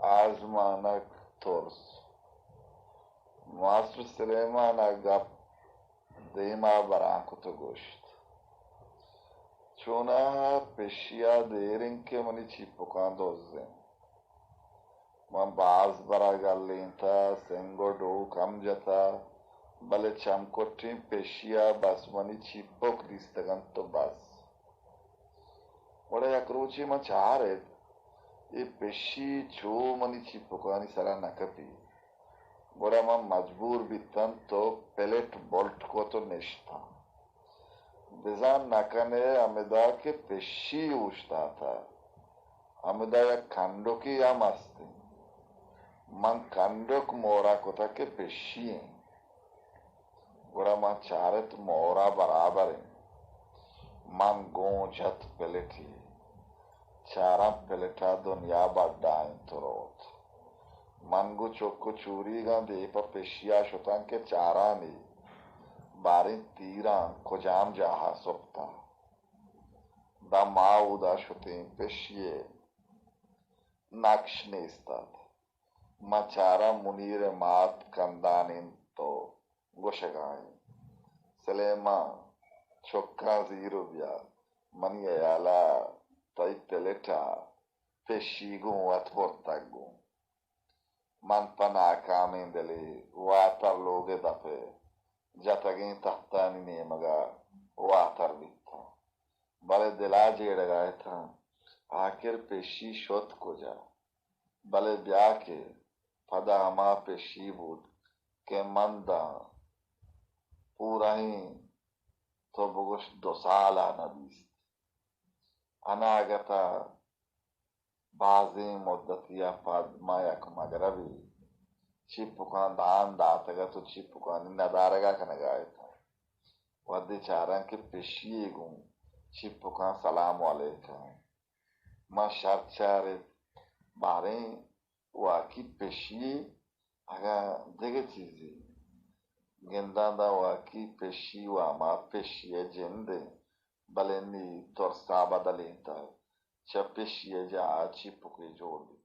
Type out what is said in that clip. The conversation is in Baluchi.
آزمانک ترس۔ ماسٹر سلیمان ءَ گپ دیما براں کت ءُ گوشت، چوناہا پشی ءَ دیر انت کہ منی چیپکاں دز انت۔ من باز برا گلینتہ، سنگ ءُ ڈوک ہم جتہ، بلے چمکٹیں پشی ءَ بس منی چیپک دیستگ انت ءُ بس۔ گڑا یک روچے من چارت، اے پشی چو منی چیپکانی سرا نہ کپی۔ گڑا من مجبور بیتاں تو پلیٹ بولٹ کت ءُ نشتاں۔ بزاں نہ کن ئے ہمدا کہ پشی اوشتاتہ، ہمدا یک کنڈکے ہم است انت۔ من کنڈک مورا کتہ کہ پشی انت۔ گڑا من چارت مورا برابر انت۔ من گوں جت پلٹی۔ چاراں پلٹا دنیا بڈا انت ءُ روت۔ من گوں چک ءُ چوریگاں دیم پہ پشیا شتاں کہ چارانی باریں تیراں کجام جاہا سپتہ۔ داں ما اودا شتیں، پشی ءِ نکش نیست ات۔ من چاراں منیر ءِ مات کندان انت ءُ گوشگا انت، سلیمان، چکاں زیر ءُ بیا، منی ہیالا تئی پلٹ ءَ پشی گوں وت برتگ گوں۔ من پہ ناکامیں دلے واتر لوگ ءِ دپ ءَ جتگیں تہتانی نیمگ ءَ واتر بیتاں، بلے دل ءَ جیڑگ ءَ اتاں، آکر پشی شت کجا؟ بلے بیا کہ پدا ہما پشی بوت کہ من داں پورئیں تو بگوش دو سال ءَ نہ دیست۔ اناگت ءَ بازیں مدتی ءَ پد ما یک مگربے چیپکاں دان داتگ ات ءُ چیپکانی ندارگ ءَ کنگ ءَ اتاں۔ وھدے چاراں کہ پشی یے گوں چیپکاں سلام علیک ءَ انت۔ ما شر چارت، باریں واکی پشی یے اگاں دگہ چیزے گنداں داں واکی پشی و ہما پشی ءِ جند انت، بلے نی ترس ءَ بدلینتگ، چہ پشی ءِ جاہ ءَ چیپکے جوڑ بیتگ۔